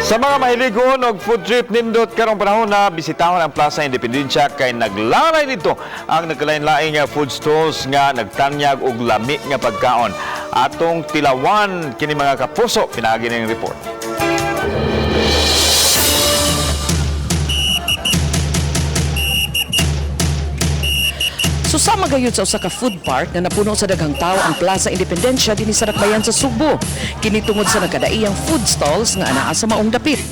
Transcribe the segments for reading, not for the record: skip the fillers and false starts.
Sa mga mahiligon og food trip, nindot karong panahon na bisitahon ang Plaza Independencia kay naglalay dito ang nagkalain-laing nga food stalls nga nagtanyag og lami nga pagkaon. Atong tilawan kini, mga kapuso, pinaagi ning report. Susama gayud sa usa ka food park nga napuno sa daghang tawo ang Plaza Independencia dinhi sa Dakbayan sa Sugbo. Kini tungod sa nagkadaiyang food stalls nga anaa sa maong dapit.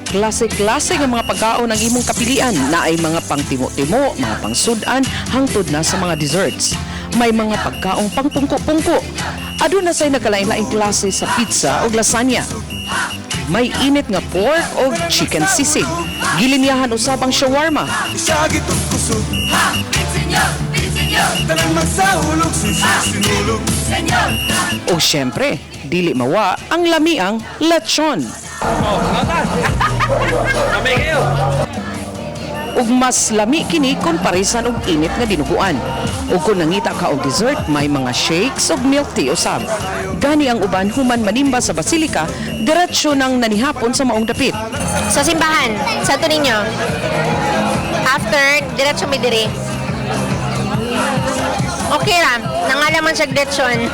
Klase-klase nga mga pagkaon ang imong kapilian na ay mga pangtimo-timo, mga pangsudan, hangtod na sa mga desserts. May mga pagkaong pangpungko-pungko. Aduna say nagkalain-laing klase sa pizza o lasagna. May init nga pork o chicken sisig. Gilinyahan usab ang shawarma. Sagit ug kusog. Tanang magsahulog, sinulog. O syempre, dili mawa ang lamiang lechon. Ug mas lami kini kung paresan og init nga dinuguan. Ug kung nangita ka og dessert, may mga shakes ug milk tea usab. Gani ang uban, human manimba sa basilika, diretso nang nanihapon sa maong dapit. Sa simbahan, sa Santo Niño. After, diretso mi diri. Okay ra, nangalaman siya lechon.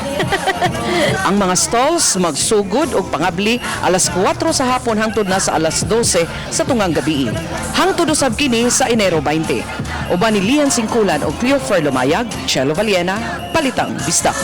Ang mga stalls magsugod og pangabli alas 4 sa hapon hangtod na sa alas 12 sa tungang gabi. Hangtod usab kini sa Enero 20. Uban ni Lian Singkulan o Cleofer Lumayag, Chelo Valiena, Palitang Bisdak.